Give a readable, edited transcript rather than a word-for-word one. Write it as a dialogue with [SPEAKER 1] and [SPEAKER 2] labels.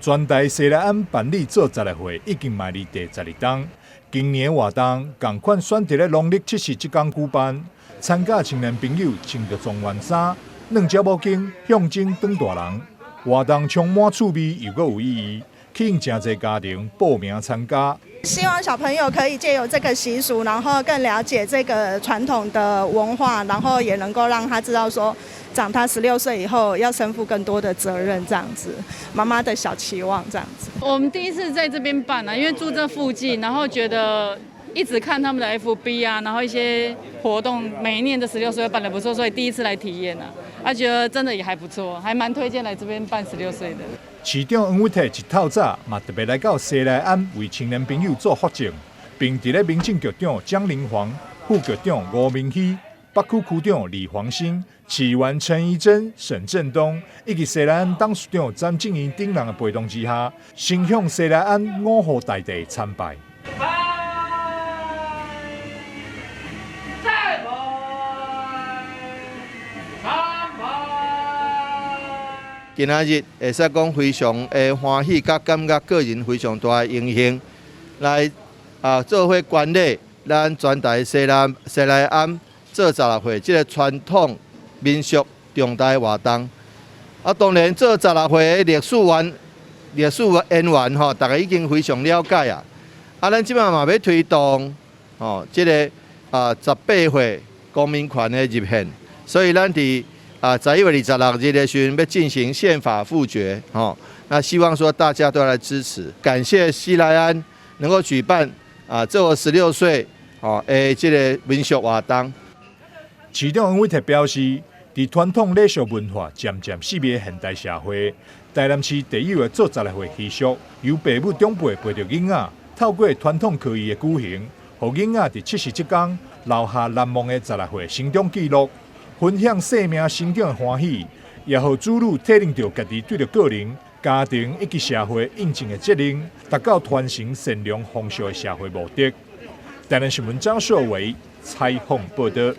[SPEAKER 1] 全台西來庵辦理做十六歲已經邁入第12冬。今年活動仝款選佇咧農曆七夕這工舉辦，參加青年朋友穿著狀元衫，軟遮某經象徵長大人。活動充滿趣味又閣有意義，吸引誠濟家庭報名參加。
[SPEAKER 2] 希望小朋友可以借由這個習俗，然後更了解這個傳統的文化，然後也能夠讓他知道說，長大16歲以後要身負更多的責任，這樣子，媽媽的小期望這樣子。
[SPEAKER 3] 我們第一次在這邊辦啊，因為住這附近，然後覺得一直看他們的 FB 啊，然後一些活動，每一年的十六歲辦得不錯，所以第一次來體驗啊，啊覺得真的也還不錯，還蠻推薦來這邊辦十六歲的。
[SPEAKER 1] 市長黃偉哲一透早嘛特別來到西來庵為青年朋友做福證，並佇咧民政局長江靈煌、副局長吳明熙、北區區長李黃興、市議員陳怡貞、沈振東以及西來庵董事長詹正義等人的陪同之下，先向西來庵五號大帝參拜。
[SPEAKER 4] 拜，再拜，參拜。
[SPEAKER 5] 今仔日會使講非常的歡喜，佮感覺個人非常大的榮幸，來啊做伙觀禮咱全台西南西來庵做十六歲這個傳統民俗重大活動。啊，當然做十六歲的歷史源歷史淵源吼，大家已經非常了解啊。啊，咱這擺嘛欲推動吼，這个18歲公民權的入憲，所以咱佇11月26日的時陣欲進行憲法複決，吼，那希望說大家都來支持，感謝西來庵能夠舉辦這個十六歲吼的這个民俗活動。
[SPEAKER 1] 市長黃偉哲表示，佇傳統禮俗文化漸漸式微的現代社會，台南市特有的做十六歲習俗，由爸母長輩陪著囡仔，透過傳統科儀的舉行，予囡仔佇七夕這工留下難忘的十六歲成長記錄，分享生命成長的歡喜，也予子女體認著家己對著個人、家庭以及社會應盡的責任，達到傳承善良風俗的社會目的。台南新聞張碩偉採訪報導。